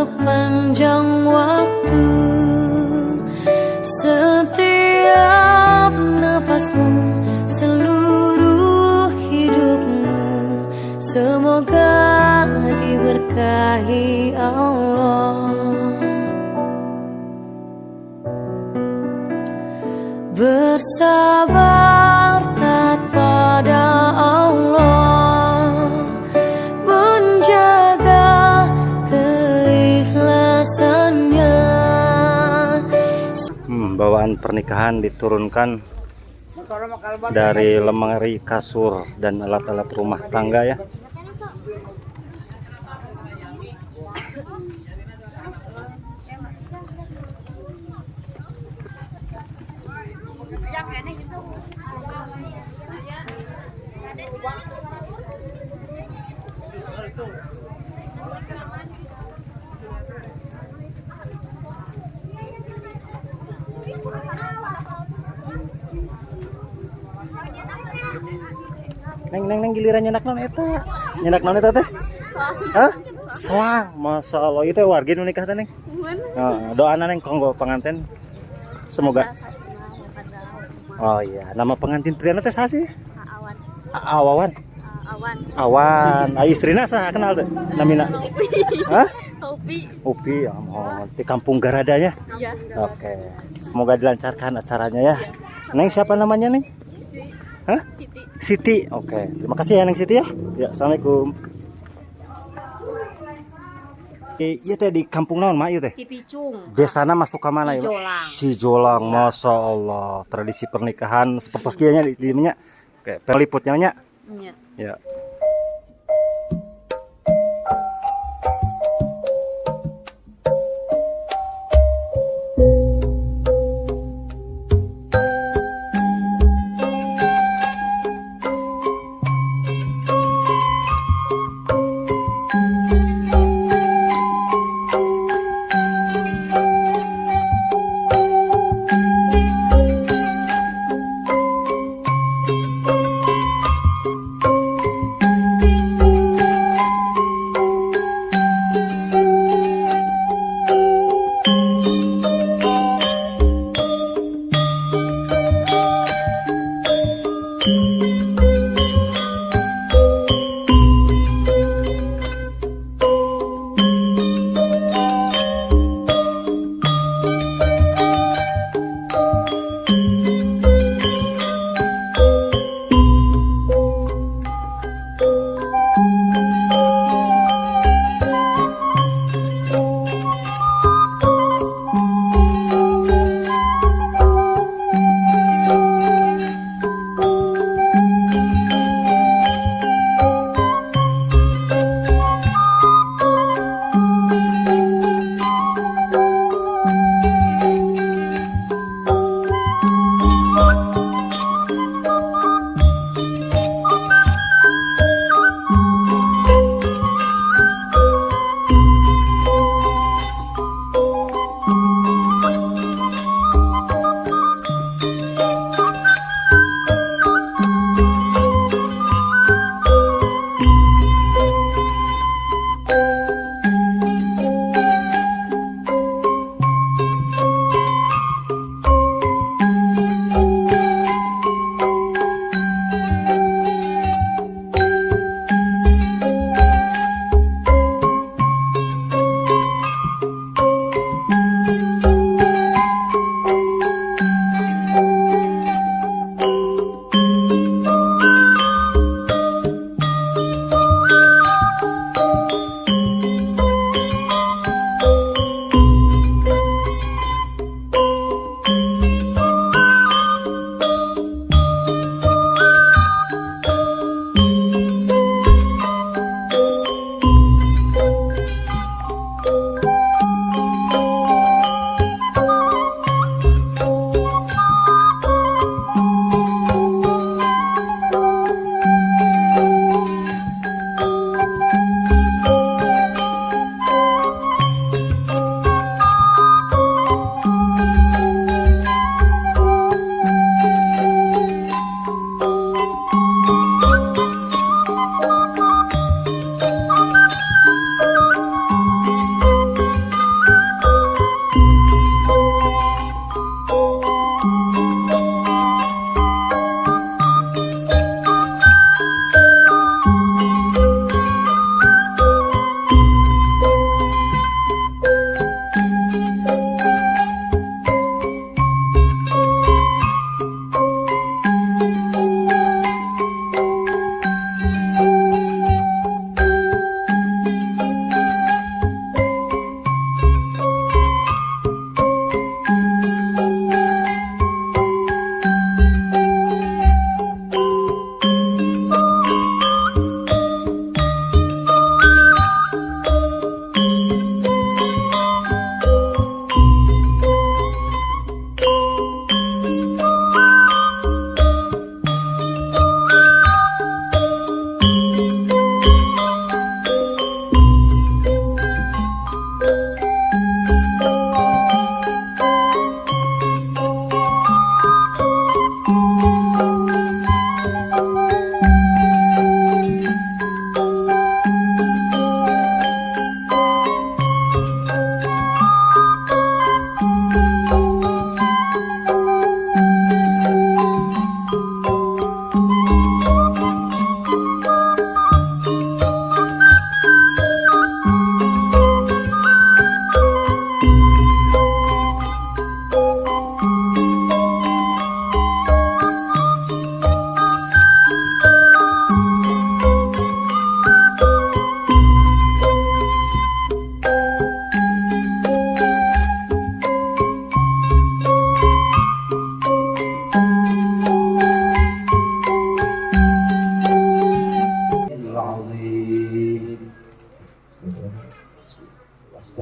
Sepanjang waktu, setiap nafasmu, seluruh hidupmu, semoga diberkahi Allah. Bersabar taat pada Allah, menjaga keikhlasannya. Bawaan pernikahan diturunkan dari lemari kasur dan alat-alat rumah tangga ya. Neng, neng, neng, giliran nyandak naon eta? Nyandak naon eta teh? Hah? Soang, Masya Allah, itu wargi nu nikah teh, Neng. Heeh, doana, Neng, kanggo pengantin. Semoga. Oh iya, nama pengantin pria teh saha sih? Awan. Awawan. Awan. Awan. Ah, istrina saha, kenal teh? Namina? Hah? Upi. Upi, ya ampun. Di kampung Garadanya. Iya. Oke. Semoga dilancarkan acaranya ya. Neng, siapa namanya, Neng? Hah? Siti. Siti. Oke. Terima kasih ya, Neng Siti ya. Ya, assalamualaikum. Iya teh di kampung naon, Mak, ieu teh? Cipicung. Desana masuk ke mana ya? Mak? Cijolang. Cijolang, Masya Allah. Tradisi pernikahan seperti kieu nya di nya. Oke, peliputnya nya. Iya. Ya.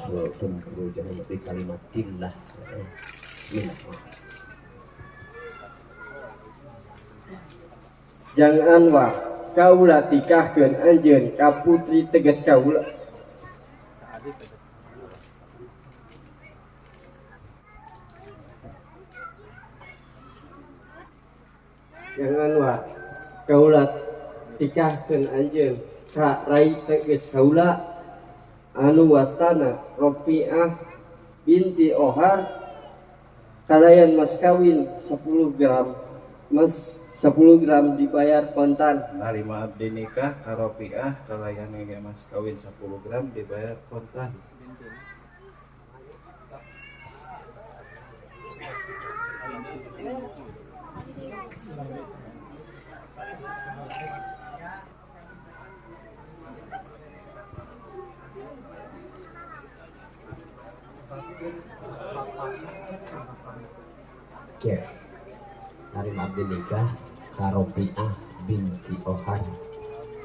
Wahafadztum furujahum bi kalimatillah. Bismillah. Jang Anwar, kaula tikahkeun anjeun ka putri tegas kaula. Jang Anwar, kaula tikahkeun anjeun ka rai tegas kaula anu wastana Rofiah binti Ohar kalayan mas kawin 10 gram mas 10 gram dibayar kontan. Narima abdi nikah ka Rofiah kalayan ngege mas kawin 10 gram dibayar kontan. Oke. Narima abdi nikah ka Rofiah binti Ohar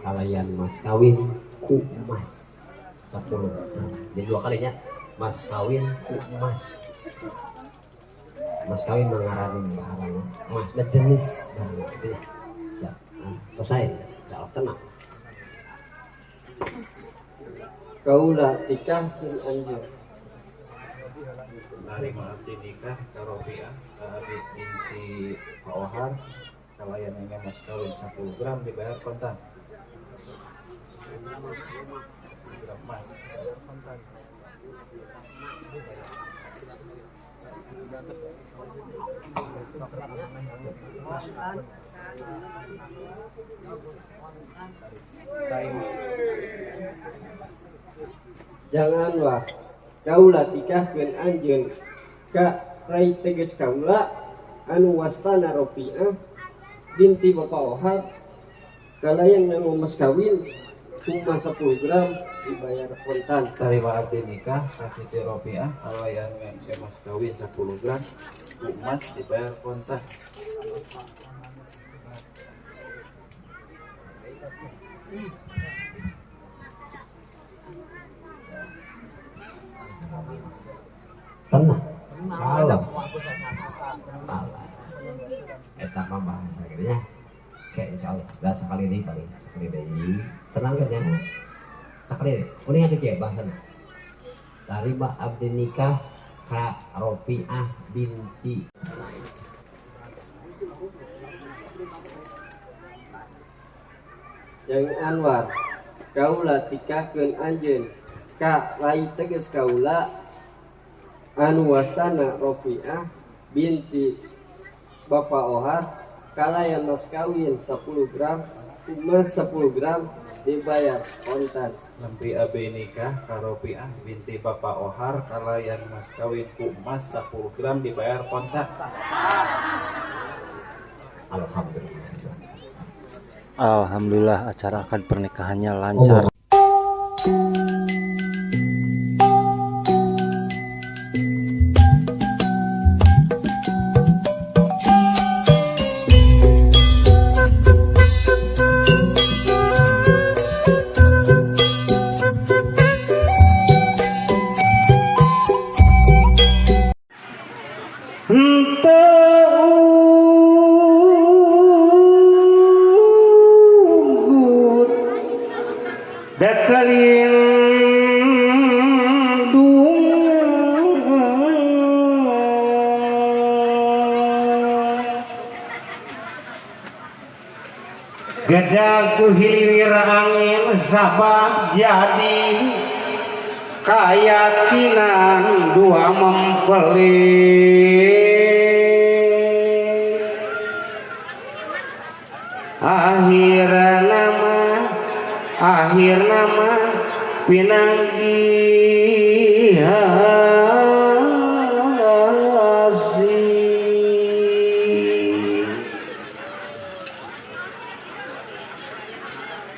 kalayan mas kawin ku emas 10 gram. Jadi dua kalinya mas kawin ku emas. Mas kawin mengarani barang emas berjenis barang gitu ya. Siap. Nah, terus saya jawab tenang. Kaula tikahkeun anjeun. Narima abdi nikah ka Rofiah ka abi binti Ohar kalayan ngege mas kawin 10 gram dibayar kontan. Gram emas. Jang Anwar, kaula tikahkeun anjeun ka rai tegas kaula anu wastana Rofiah binti Bapak Ohar kalayan nganggo mas kawin cuma 10 gram dibayar kontan. Tarima abdi nikah ka Siti Rofiah kalayan nganggo mas kawin 10 gram emas dibayar kontan. Tenang. Kalem. Alah. Eta mah bahasa gitu ya. Kayak insya Allah. Lah sekali deui paling, sekali deui. Tenang kan ya. Sekali deui. Uning atuh kieu bahasana. Tarima abdi nikah ka Rofiah binti Jang Anwar, kaula tikahkeun anjeun ka rai tegas kaula anu wastana Rofiah binti Bapak Ohar kalayan mas kawin 10 gram emas 10 gram dibayar kontan. Lampi abdi nikah ka Rofiah binti Bapak Ohar kalayan mas kawin ku emas 10 gram dibayar kontan. Alhamdulillah. Alhamdulillah acara akad pernikahannya lancar. Gedaku hiliwir angin sabab jadi keyakinan dua mempeli. Akhir nama pinanggi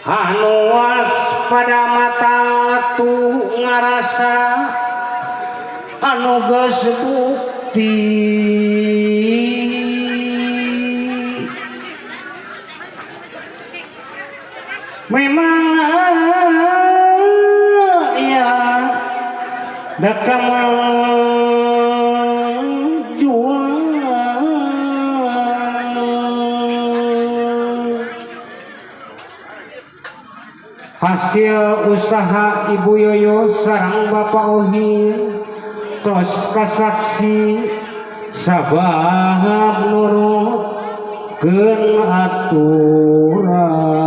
anu waspada mata tu ngarasa anu geus bukti memang ya Da kamajuan hasil usaha Ibu Yoyo sareng Bapak Ohin tos kasaksi sabab nurutkeun aturan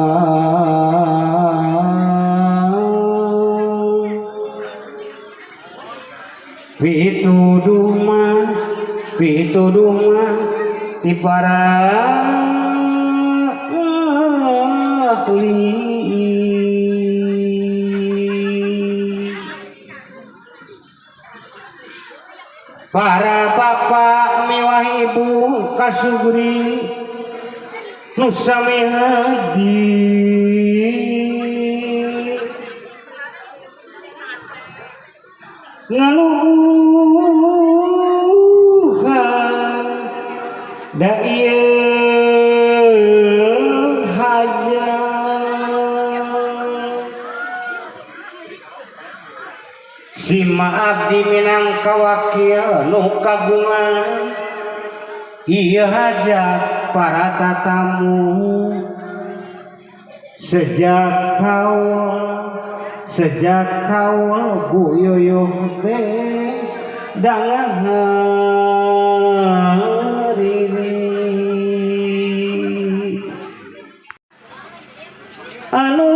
pituduh mah ti para ahli. Para bapak miwah ibu kasugri nu sami hadir ngaluhan da ieu hajat sima abdi minangka wakil nu kagungan ieu hajat para tatamu sejak kaul Bu Yoyo teh dangan hariri anu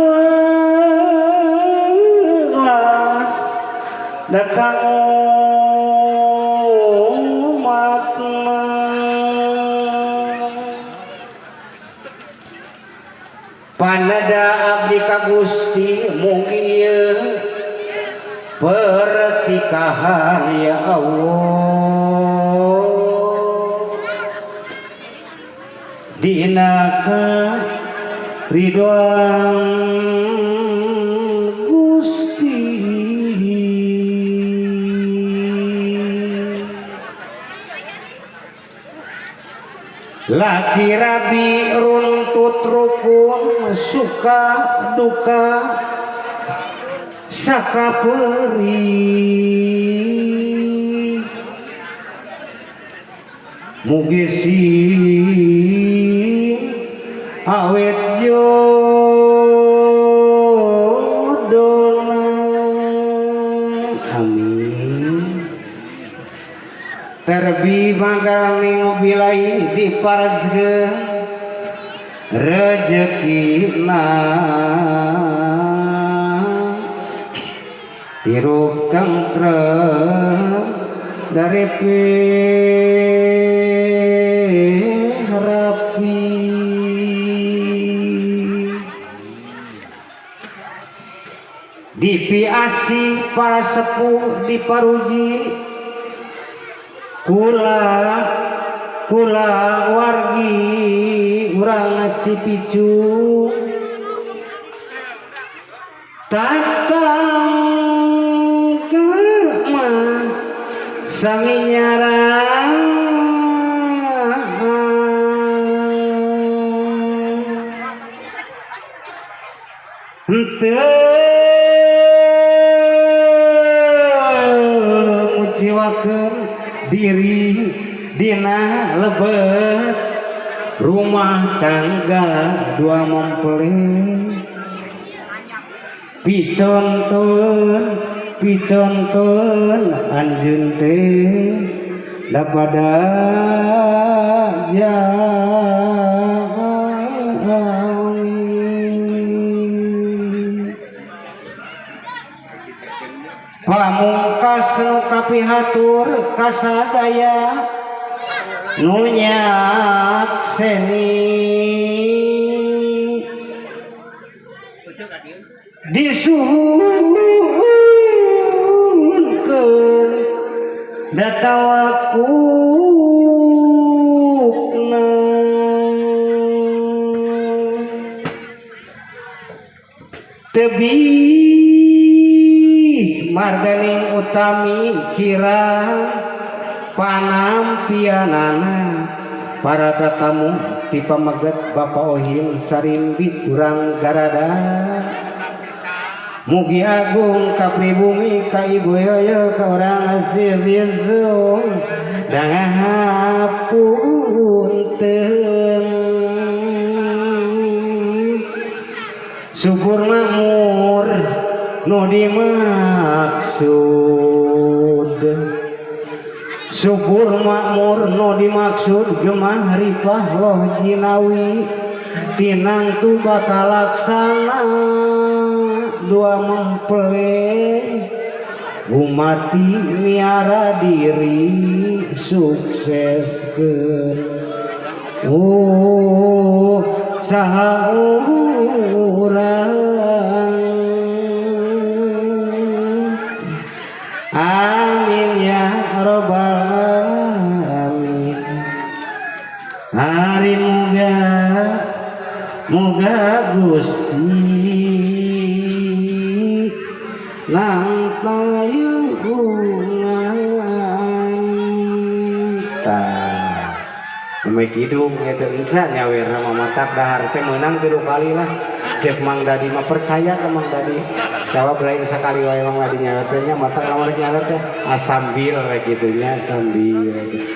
datang umatna panada abdi ka Gusti mugi ieu pertikahan ya Allah dina karidhoan Gusti. Laki rabi runtut rukun suka duka sakaperi mugi sing awet jodona amin. Terbi manggaling bilai diparajkeun rejekina hirup tentrem dari rapi dipiasi para sepuh diparuji kula kula wargi urang Cipicu tatang mah sami nyarang henteu nguciwakeun diri dina lebet rumah tangga dua mempelai picontoeun picontoeun anjeun teh dapada pamungkas nu kapihatur kasadaya nu nyakseni disuhunkeun datawakukna tebih marganing utami kirang panampianana para tatamu ti pameget Bapak Ohim Sarimbit urang Garada Mugi agung ka pribumi ka Ibu Yoyo ka urang Sibizung dangahapunten syukur makmur nu dimaksud syukur makmur nu dimaksud gemah ripah loh jinawi tinangtu bakal laksana dua mempelai umati miara diri sukseskeun oh saha urang amin ya robbal alamin. Hari muga muga Gusti nang tayungan tah Umi kidung eta bisa nyawerna mah matak dahar teh meunang 3 kali lah. Cek Mang Dadi mah percaya ke Mang Dadi. Jawab lain sekali wae Mang Dadi nyawer teh nya matak lamun nyawer teh asambil we kitu nya sambil.